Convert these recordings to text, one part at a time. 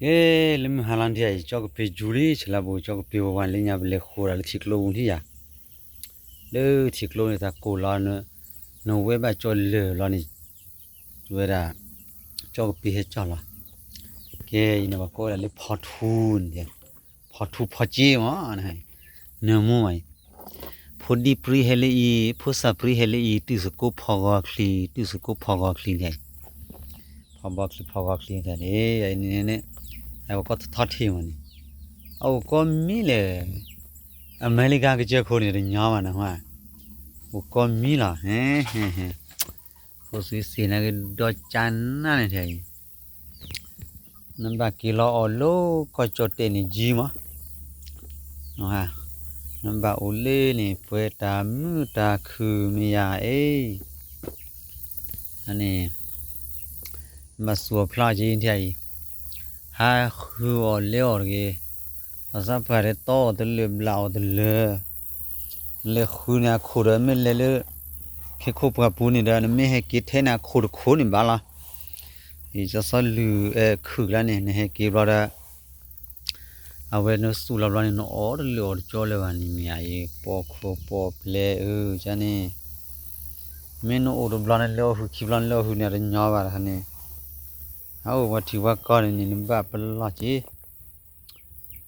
ကဲ, လၢမုၢ်ဟါလီၤနထံၣ်အံၤ ကၠီကပ့ၤယူၤလံ ဆလၢပူၤ ကၠီကပ့ၤဝဲဝဲလၢညါ ပလဲၤဃိးဒီးလၢထံကျိပူၤနထံၣ်ယၤ, လၢထံကျိန့ၣ် တၢ်ကိၢ်လီၤ, နဝဲဘၣ်ကၠီလၢာ်လီၤန့ၣ်, ဝဲဒၣ် ကၠီကပ့ၤဟဲကၠီလီၤ. ကဲ, အံၤန့ၣ် ပှၤကိးဝဲဒၣ်လၢဖီထူန့ၣ်, ဖီထူဖီက့မး, နၢမူမးအံၤ, ဖိဒံပြံဟဲလၢအံၤ ဖိစၢ်ပြံဟဲလၢအံၤ တုၤသကိးဖီဂီၤချံ, တုၤသကိးဖီဂီၤချံန့ၣ် ဖီဘီချံဖီဂီၤချံန့ၣ်, အံၤန့ၣ် အကီထီထံမးန့ၣ်, အအိၣ်ကီမံလဲၣ်, အမဲရကၤကစၢၢ်ခိၣ်န့ၣ် တညီဘၣ်နဟါ, အိၣ်ကီမံလီၤ, ဖိသုစ့ၢ်န့ၣ်ကဒီကၠါနါန့ၣ်ထဲအံၤ, နဘၣ်က့ၤလီၤအီၤလၢကီၢ်ကၠီၣ်တဲာ်န့ၣ်ယံၤမး, နဘၣ်အိၣ်လၢန့ၣ် ပှဲၤတၢ်မုာ်တၢ်ခုၣ်မ့ၢ်ယၤအံၤ, န့ၣ် ဘၣ်စူးအီၤဖျါက့ၤထဲအံၤ, ဟးဃုအီၤလဲၤအီၤတဂ့ၤ, ဘၣ်ဆၣ်ပှၤတဲတီအီၤတလၢာ်ဘျးအီၤတလၢာ်, လဲၤဃုန့ၣ်အခိၣ်ဒီး မ့ၢ်လဲၤလၢ ခ့ခိၣ်ပှၢ်ပူၤန့ၣ်ဒီး နမ့ၢ်ဟဲက့ၤထဲန့ၣ်အခိၣ်တခိၣ်န့ၣ်ဘၣ်လီၤ, ယကစီၣ်လုၢ်အဲခုၣ်ကျါန့ၣ် နဟဲက့ၤဘျီဒီး အဝဲနစူးလီၤဘျီန့ၣ် နအီၣ်တလၢာ်အီၤတကၠီလၢၤဘၣ်န့ၣ်မ့ၢ်ဧါအံၤ, ပိာ်ခိၣ်ပိာ်ပျဲၢ်အၢကန့ၣ်, မ့ၢ်နအိၣ်တဘျီန့ၣ် လၢအီၣ်ဟုၣ်ခံဘျီန့ၣ် လၢအီၣ်ဟုၣ်န့ၣ် တညီဘၣ်တခါန့ၣ်, အအိၣ်ပှၤထံၣ်ပှၤကီၢ်န့ၣ်န့ၣ် နဘၣ်ပလီၢ်က့ၤ,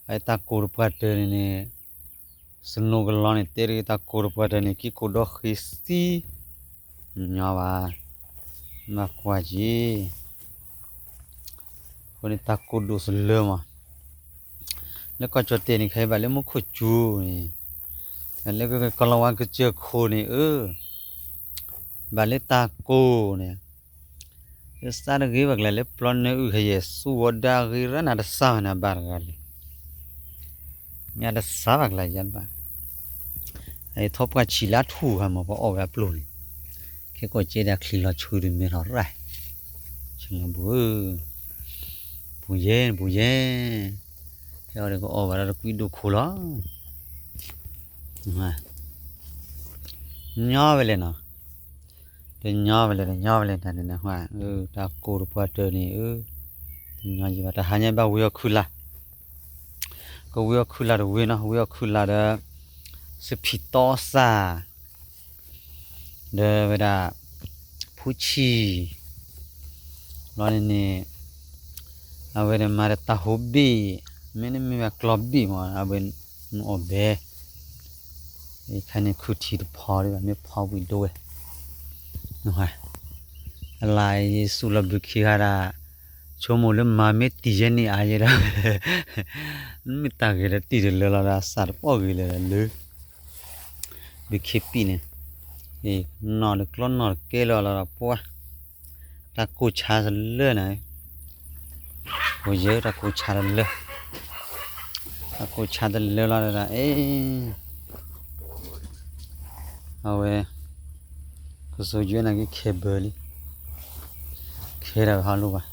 အတၢ်ကိၢ်တပှၢ်တၢၢ်န့ၣ်န့ၣ် စနိကလီန့ၣ် တဲတဂ့ၤ တၢ်ကိၢ်တပှၢ်တၢၢ်န့ၣ် က့ကိၢ်ဒီဃ့သံ, ညီဘၣ်, မၤကွၢ်က့ၤ, အဃိန့ၣ်တၢ်ကိၢ်ဒိၣ်စလၢမး, လၢကီၢ်ကၠီၣ်တဲာ်န့ၣ် ခဲအံၤဘၣ်လၢမူခိၣ်စူၤန့ၣ်, လၢကီၢ်လီၤဝါကစၢၢ်ခိၣ်န့ၣ် အၢ ဘၣ်လၢတၢ်ကိၢ်န့ၣ်, လၢစးတဂ့ၤဘၣ်ကျါ လၢပျီနၢအုၣ်ခယဲၢ်ဆူဝီၤဒၣ်အဂ့ၤရၣ်နၤတစၢ်ဝဲန့ၣ် ဘၣ်တဂၤလဲၣ်, မ့ၢ်တစၢ်ဘၣ်ကျါယါဘၣ်, ထီၣ်ပှၢ်ဆံးလါထူၣ်ဟးမး ပှၤအီၣ်ဝဲအပျိၢ်န့ၣ်, ခဲကိာ်ကဲဒၣ်ချံလီၤဆူဒုးမဲထီၣ်ရၣ်, ဆလီၤဘိဧၢ, ပူၤယဲၢ် ပူၤယဲၢ်, ဖဲအံၤဒီးကအီၣ်ဘၣ်ဒီးတကွံဒိၣ်ခိၣ်လီၤ ညီဝဲလဲၣ်နီၤ, တညီဝဲလဲၣ် တညီဝဲလဲၣ် တၢ်န့ၣ်နဟါ, တၢ်ကိၢ်တပှၢ်တၢၢ်န့ၣ် အၢ, တညီယံၤဘၣ် တဟါညါဘၣ်ဝံအီၣ်ခုၣ်လၢ်, ကဝံအီၣ်ခုၣ်လၢ်တဝံနီၤ ဝံအီၣ်ခုၣ်လၢ်ဒီး စဖံးတီစၢ် ဒီးဝဲဒၣ် ဖူဆံၣ် လီၤန့ၣ်န့ၣ် အဝဲန့ၣ်မၤဒီးတၢ်ဟိဘ့ၣ်, မ့ၢ်န့ၣ်မ့ၢ်ဝဲကျီဘ့ၣ်မး အဝဲနအီၣ်ဘဲ, ခါန့ၣ်ခုၣ်ထံတဖီဒံးဘၣ် မ့ၢ်ဖီဝံၤဒိဝဲ, အလါယစူးလီၤဘုခ့ဂၤဒၣ်, ဆိကမိၣ်လၢမၤမ့ၢ်တံၢ်ယဲန့ၣ်အါယဲဒီး, မ့ၢ်တၢ်ဂ့ၤဒီးတံၢ်တလၢလီၤဒီး အစးတပီၢ်ဂ့ၤလၢၤဒီးလၢ ဘုခ့ပံာ်န့ၣ်, နီၢ်တကျီနီၢ်တကဲလီၤလီၤဒီးပှၢ်, တၢ်ကိၢ်ဆါတလၢန့ၣ်, ပယဲတၢ်ကိၢ်ဆါတလၢ, တၢ်ကိၢ်ဆါတလၢလီၤဒီး အ့ အဝဲ ကစိၤယွဲနၤက့ခဲဘၢလံ, ခဲဒီးဟီလိာ်ဘၣ်,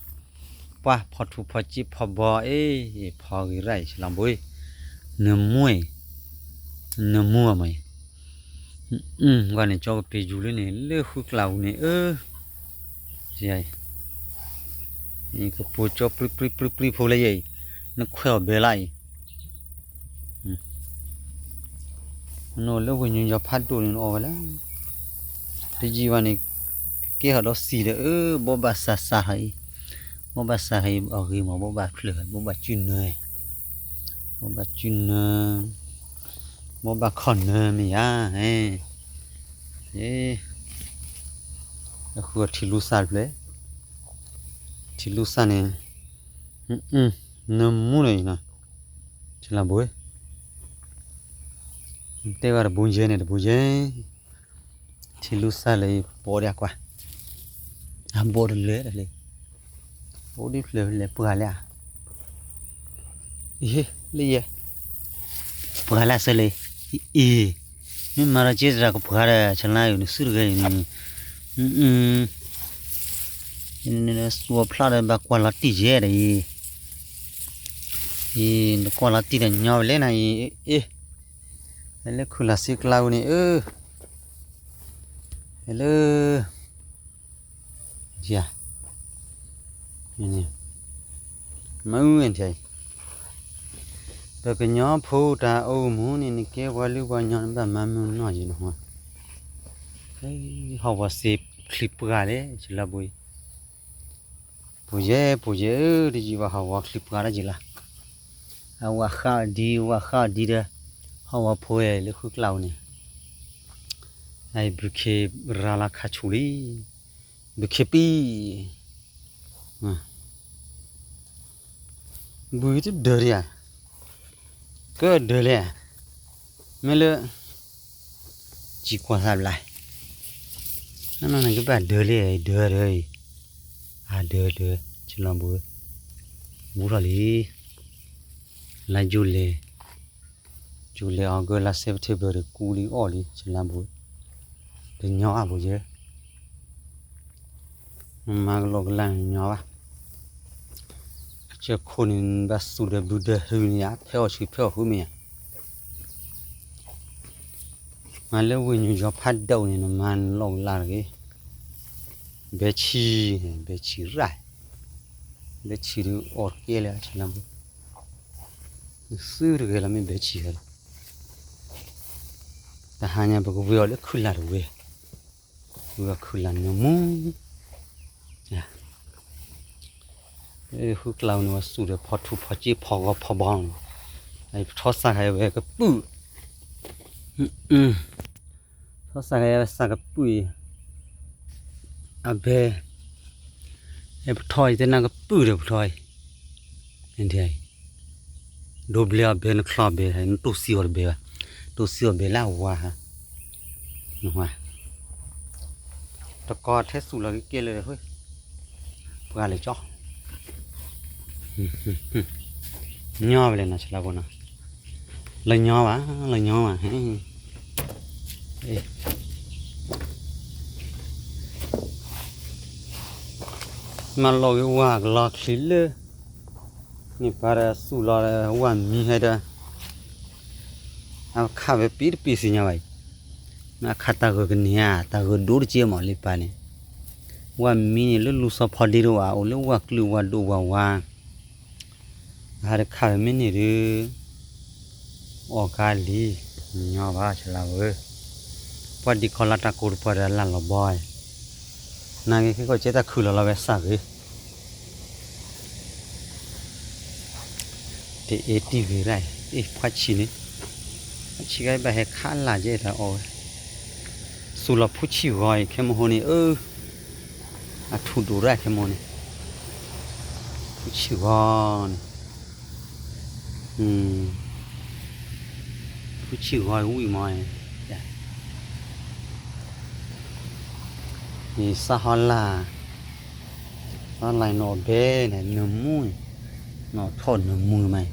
ပှၢ်ဖီထူဖီက့ဖီဘီအ့, ဖီဂ့ၤရၣ်အံၤ ဆလီၤဘိအံၤ, နမူအံၤ, နမူအမးအံၤ, ကွၢ်န့ၣ် ကၠီကပ့ၤယူၤလၢန့ၣ် လၢဃုကျးပူၤန့ၣ် အၢ ကပူၤကၠီပြံပြံပြံပြံဖိလၢယဲအံၤ, နခွဲးအီၤဘဲလၢအံၤ, နအိၣ်လၢဝ့ၢ်ညူယီၤဖးဒိၣ်န့ၣ် နအီၣ်ဝဲလၢ တယံာ်ဘၣ်န့ၣ် ကကဲထီၣ်ဒီးသံဒီး အၢ ဘိးဘၣ်စးစးထီၣ်အံၤ, ဘိးဘၣ်စးထီၣ်အံၤ အဂ့ၤမး ဘိးဘၣ်ဖျၢၣ် ဘိးဘၣ်စုနၢ, ဘိးဘၣ်စုနၢ, ဘိးဘၣ်ခီၣ်နၢမ့ၢ်ယါ, အဃုအီၤထံလူစၢ်တဖျၢၣ်, ထံလူစၢ်န့ၣ် နမူန့ၣ်အံၤနီၤ, ထံလၢဘိ, တဲဝဲတဘူးယဲန့ၣ် တဘူးယဲ, ထံလူစၢ်လၢယပိာ်ဒၣ်ကွၢ်, အဘိတလၢတလၢ, အိၣ်ဒ်ဖျၢၣ်လဲၤပှၢ်လၢ, လၢယဲ, ပှၢ်လၢစၢၤလၢ, အ့, မ့ၢ်မၤဒီးက့သရၣ်ကပှၢ်ဒီး ဆလါယိၤန့ၣ် စုတဂၤအံၤန့ၣ်, စူဖျါဒီးဘၣ်ကွၢ်လီၤတံၢ်ယဲဒီးအံၤ, အံၤ နကွၢ်လီၤတံၢ်ဒီးညီဝဲလဲၣ်နၤအံၤ, အ့, ဟဲလၢခုၣ်လၢ်စ့ကျါဝဲန့ၣ် အၢ, ဟဲလၢ ယၤ, န့ၣ်, မ့ၢ်အူဝဲထံ, ပကညီဖိတၢ်အိၣ်မူန့ၣ် နကဲပှၤလုၢ်ပှၤညီ နဘၣ်မၤမုာ်နီၢ်ယံၤနဟါ, ဟီၣ်ဝီၤစ့ချံပှၢ်လဲၣ် ဆလါဘိ, ပူၤယဲၢ်ပူၤယဲၢ်ဧၢ တယံာ်ဘၣ်ဟီၣ်ဝီၤချံပှၢ်တယံာ်လီၤ, အဝဲဃၣ်အီၤဒံ ဝဲဃၣ်အီၤဒံဒီး, ဟီၣ်ဝီၤဖိလၢဃုကျါဧိၤန့ၣ်, အဘုခ့ရၤလီၤခါဆူၣ်လံ, ဘုခ့ပံ ဘုတဒၢဒံဧါ, ကဒၢလဲၣ်, မ့ၢ်လၢ စံၣ်ကွၢ်သးဘျါ, နကဘၣ်ဒၢလဲၣ် ဒၢဒၢအံၤ, အဒၢဒၢ ဆလါဘိ, ဘူးထီၣ်လံ, လါယူၤလံၤ, ယူၤလံၤအီကူးလါစဲးပထ့ဘၢၣ်ဒီးကူးလံအီၣ်လံ ဆလါဘိ, တညီအပူၤယဲၢ် မၤကလိာ်ကလၢ်ညီဘၣ်, အစၢခိၣ်န့ၣ် ဘၣ်သူၣ်ဒီးဘုဒီးဟုန့ၣ်ယါ ဖဲအီၣ်ဆံဖဲအီၣ်ဃုမ့ၢ်ယါ, မၤလၢဝ့ၢ်ညူယီၤဖးဒိၣ်န့ၣ် နမၤနလိာ်ကလၢ်တဂ့ၤ, ဘဲဆံ, ဘဲဆံရၣ်, ဘဲဆံဒုးအီၣ်ကဲလၢအဆလါဘိ, နသုတဂ့ၤလီၤမ့ၢ်ဘဲဆံဟဲလီၤ, တဟါညါပကဝံၤအီၤလၢခုၣ်လၢ်တဝ့ၢ်, ဝံၤအီၤခုၣ်လၢ်နၢမူ ဃုကျါန့ၣ် ဝဲသူၣ်ဒီးဖီထူဖီစ့ဖီဂီၤဖီဘီန့ၣ်, ပထီၣ်စးခါအံၤဝဲကပုၢ်, ထီၣ်စးခါအံၤဝဲစးကပုၢ်အံၤ, အဘဲ, ပထီၣ်အံၤတဲနၤကပုၢ်ဒီးပထီၣ်အံၤ, ဒိဘျဲအဘဲနချီဘဲ, နတိၢ်စံအီၤတဘဲဘၣ်, တိၢ်စံအီၤတဘဲလၢအဝါဟါ, တကီထဲသူၣ်လီၤက့ၤကဲလၢာ်, ပှၤလဲၤကၠီ, ညီဝဲလဲၣ်နီၤ ဆလါဘိနီၤ, လၢညီဘၣ်, လၢညီဘၣ်, မၤလီၤက့ၤဝါကလီၤချံလၢ, န့ၣ်ပှၤဒီးသူၣ်လီၤဒီးဝါမံဟဲဒီး, အခၣ်ဝဲပ့ၤတပ့ၤသ့ၣ်ညါဘၣ်အံၤ, အခၣ်တၢ်ဂၢၢ်ကန့ၢ်ဧါ, တၢ်ဂၢၢ်ဒိတကဲမးလံပၢ်န့ၣ်, ဝါမံန့ၣ်လၢလူၤစီၤဖီဒ့တအိၣ်ဘၣ်, အိၣ်လၢဝါကျုၢ်ဝါဒိၣ်ဝါဝါ အဟးတခါဝဲမ့ၢ်န့ၣ်ဒုး, အီၣ်ကါလံ, ညီဘၣ်ဆလါဧၢ, ပှၤဒံးကီၢ်လၢတၢ်ကိးတပှၢ်ဒီးလၢလီၤဘီ, နာ်က့ၤခဲကီၢ်ကဲတၢ်ခုၣ်လီၤလီၤဝဲစၢ်ဂ့ၤ တအ့တံၢ်ဂ့ၤရၣ်, အ့ၣ် ဖှါဆံးန့ၣ်, ဖှါဆံးဂၤဘၣ်ဟဲခးလၢ်ကဲတၢ်အီၣ်ဝဲ, သူၣ်လီၤဖူဆံးဂီၤအံၤ ခဲမဟိန့ၣ် အၢ, အထူၣ်ဒိၣ်ရၣ်ခဲမဟိန့ၣ်, ဖူဆံးဂီၤန့ၣ်, ဖူဆံးဂီၤဝံၣ်မး, စးဟီလၢ် သီလၢ်နီၢ်ဘဲန့ၣ် နၢမူန့ၣ်, နီၢ်ထီၣ်နၢမူမး,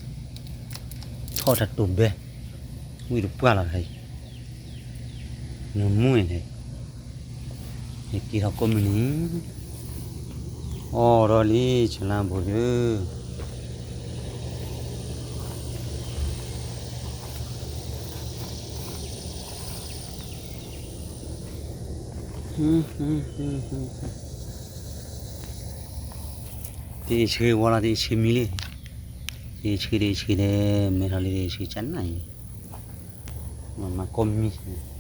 ထီၣ်တၢ်တိာ်ဘဲ, ဝံၣ်တပှၢ်လီၤခါအံၤ, နၢမူန့ၣ်, ယက့ၤထီၣ်ကိးမုၢ်နံၤ, အီၣ်ဒီးလံ ဆလါဘိဒုး တအ့ၣ်ဆှံဝီလီၤ တအ့ၣ်ဆှံမံလံ, တအ့ၣ်ဆှံ တအ့ၣ်ဆှံဒီး မဲထီၣ်လံ တအ့ၣ်ဆှံကနၣ်အံၤ, မၤကိးမံၤ